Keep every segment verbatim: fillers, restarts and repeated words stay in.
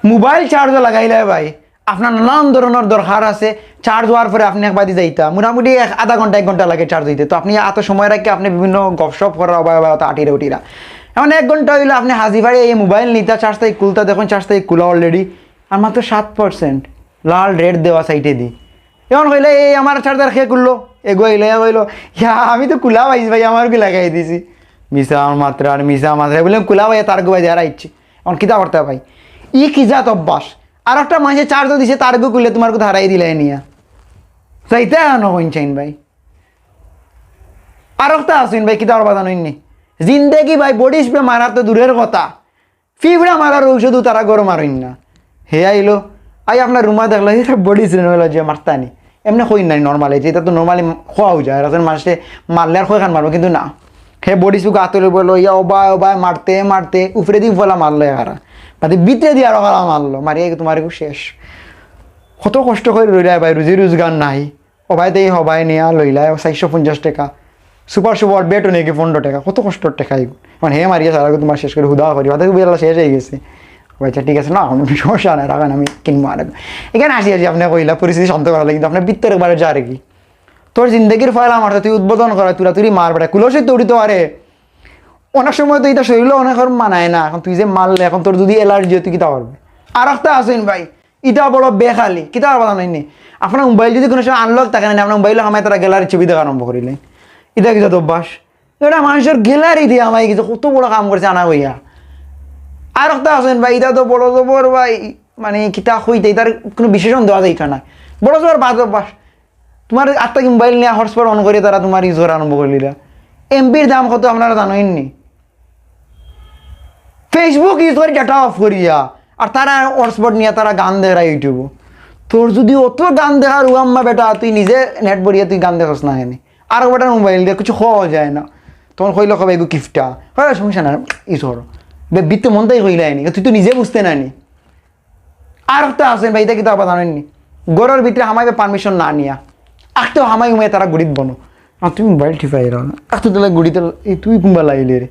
মোবাইল চার্জও লাগাইলে ভাই, আপনার নানান ধরনের দরকার আছে, চার্জ হওয়ার পরে আপনি একবাদি যাইতা, মোটামুটি এক আধা ঘন্টা, এক ঘন্টা লাগে চার্জ হইতে। তো আপনি এত সময় রাখি আপনি বিভিন্ন গপশপ করা বা, বা, বা, আটিরা উটিরা। এখন এক ঘন্টা হইলে আপনি হাজি বাড়ি এই মোবাইল নিতা, চার্জ তাই খুলতা, দেখুন চার্জ তাই খোলা অলরেডি, আর মাত্র সাত পার্সেন্ট লাল রেড দেওয়া সাইডে দি। এখন কইলে, "এই আমার চার্জার কে খুললো?" এগো এলে কইলো, "ইয়া, আমি তো খোলা পাইছি ভাই, আমার কি লাগাই দিছি।" মিছা মাতরা আর মিছা মাতরা, বললাম, "খোলা ভাই, তার গো ভাই, আর আইছি।" এখন কিতা করতে ভাই? ই কি জাত অভ্যাস? আর একটা মাঝে চার্জও দিছে, তার গো খুললে তোমার কথা হারাই দিলাই নিয়া। যাইতে আনো কইন চাইন ভাই। আর একটা আছইন ভাই, কিতা করবা জানোইন নি? জিন্দেগি ভাই, বডি স্প্রে মারার তো দূরের কথা, ফিফড়া মারার ঔষধও তারা গরম মারইন না। হে আইলো, আই আপনার রুমা দেখলো, "এটা বডি স্প্রে নইলো যে মারতানি।" এমনি কইন নাই নর্মালি, যেটা তো নর্মালি খোয়াও যায়, আর এখন মানুষে মারলে আর কয়খান মারবো, কিন্তু না। হে বডি স্প্রে গাতলে বললো, "ইয়া, ও ভাই, ও ভাই", মারতে মারতে উপরে দি ফলা মারলো এগারা, বাদে ভিতরে দি আরো খারাপ মারলো, মারিয়া তোমার এগু শেষ। কত কষ্ট করে রইলা ভাই, রুজি রোজগার নাই। ও ভাই, তো এই হবাই নিয়া লইলা, ও চারশো পঞ্চাশ টাকা। সুপার সুপার বেট নাকি পনেরো টাকা, কত কষ্টর টাকা এগু। মানে হে মারিয়া সারা তোমার শেষ করে হুদা করি, বাদে বেলা শেষ হয়ে গেছে। ও আচ্ছা, ঠিক আছে, না, কোনো সমস্যা নাই, রাখেন, আমি কিনবো আর। এখানে আসি আসি আপনি কইলা পরিস্থিতি শান্ত করা লাগে, কিন্তু আপনার ভিতরে একবারে যার কি? তোর জিন্দগির ফয়লা মারতে তুই উদ্বোধন করা, তুরা তুরি মার বেটা, কুলসে তৌড়ি তো আরে। অনেক সময় তো এটা শরীরে অনেক আর মানায় না, এখন তুই যে মারলে, এখন তোর যদি অ্যালার্জি হয়, তুই কিতা করবে? আর একটা আছইন ভাই, এটা বড় বেখালি, কিতা করবা জানোইন নি? আপনার মোবাইল যদি কোনো সময় আনলক থাকে না, আপনার মোবাইল হামায় তারা গ্যালারি ছবি দেখা আরম্ভ করিলে, এটা কিতা তো অভ্যাস? এটা মানুষের গ্যালারি দিয়ে আমায় কিছু কত বড় কাম করছে আনা হইয়া। আর একটা আছইন ভাই, এটা তো বড় জবর ভাই, মানে কিতা হইতে, এটার কোনো বিশেষণ দেওয়া যাইতো না। বড় জবর বাদ অভ্যাস। তোমার আত্মা কি মোবাইল নিয়ে হটস্পট অন করে তারা তোমার ইউজ করা আরম্ভ করে দিলা। এমবির দাম কত আপনারা জানোইন নি? Facebook ইউজ করে ডেটা অফ করিয়া, আর তারা হটস্পট নিয়ে তারা গান দেখায় ইউটিউবও। তোর যদি অত গান দেখার ও আম্মা বেটা, তুই নিজে নেট ভরিয়া তুই গান দেখস না কেনে? আর বেটার মোবাইল দিয়ে কিছু খাওয়া যায় না, তখন কইলে কবে এগু কিফটা হয়, সমস্যা না, ইউজ করো। বে-, বিত্তে মন তাই কইলাই নি, তুই তো নিজে বুঝতে না নি। আর একটা আছইন ভাই, এটা কিতা আবার জানোইন নি? ঘরর ভিতরে হামাইবে পারমিশন না নিয়া। আখতেও হামাই উমাই তারা গুড়িত বনো। আর তুমি মোবাইল টিপাই রাখো না। আখতে তোলা গুড়িতে, এই তুই কুম্বা লাইলে রে।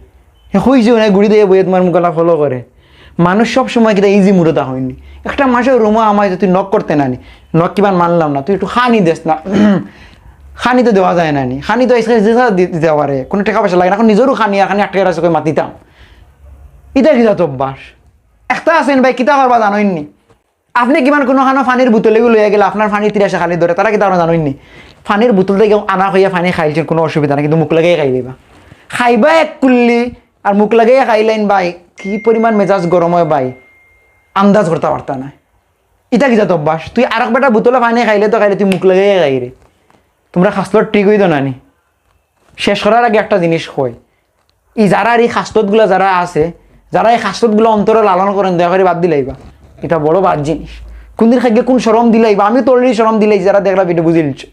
হে কইছে না গুড়িতে বইয়ে তোমার মুখালা ফলো করে। মানুষ সব সময় কিতা ইজি মুডো তা হয়নি। একটা মানুষের রুমো আমায় যদি নক করতে না নি, নক কিবার মানলাম না, তুই একটু খানি দেস না। খানি তো দেওয়া যায় না নি। খানি তো আজকাল যে যা দি-, দিতে পারে। কোনো টাকা পয়সা লাগে না। এখন নিজেরও খানি আর খানি আটকে রাখছে কই মাতিতাম। এটা কিতা তো অভ্যাস? একটা আছইন ভাই, কিতা করবা জানোইন নি? আপনি কিমান কোনো খানো পানির বোতল এগু লইয়া গেলে আপনার পানি তিরাশা খালি ধরে, তারা কিতা আপনারা জানোইন নি? পানির বোতল থেকে আনা হইয়া পানি খাইলছেন, কোনো অসুবিধা না, কিন্তু মুখ লাগাই খাই দিবা। খাইবা এক কুল্লি আর মুখ লাগাই খাইলাইন ভাই, কি পরিমাণ মেজাজ গরম হয় ভাই, আন্দাজ করতে পারতা না। এটা কিতা তো অভ্যাস? তুই আরেক বেটা বোতলে পানি খাইলে তো খাইলে, তুই মুখ লাগাই খাই রে। তোমরা খাসলো ঠিক হইতো না নি? শেষ করার আগে একটা জিনিস কই, ই যারা এই খাসলতগুলা যারা আছে, যারা এই খাসলতগুলা অন্তরে লালন করেন, দয়া করে বাদ দিলাইবা। এটা বড় বাদ জিনিস। কোনদিন খাইগে কোন শরম দিলাইবা? আমি তো অলরেডি শরম দিলাই, যারা দেখলা ভিডিও বুঝিলছো।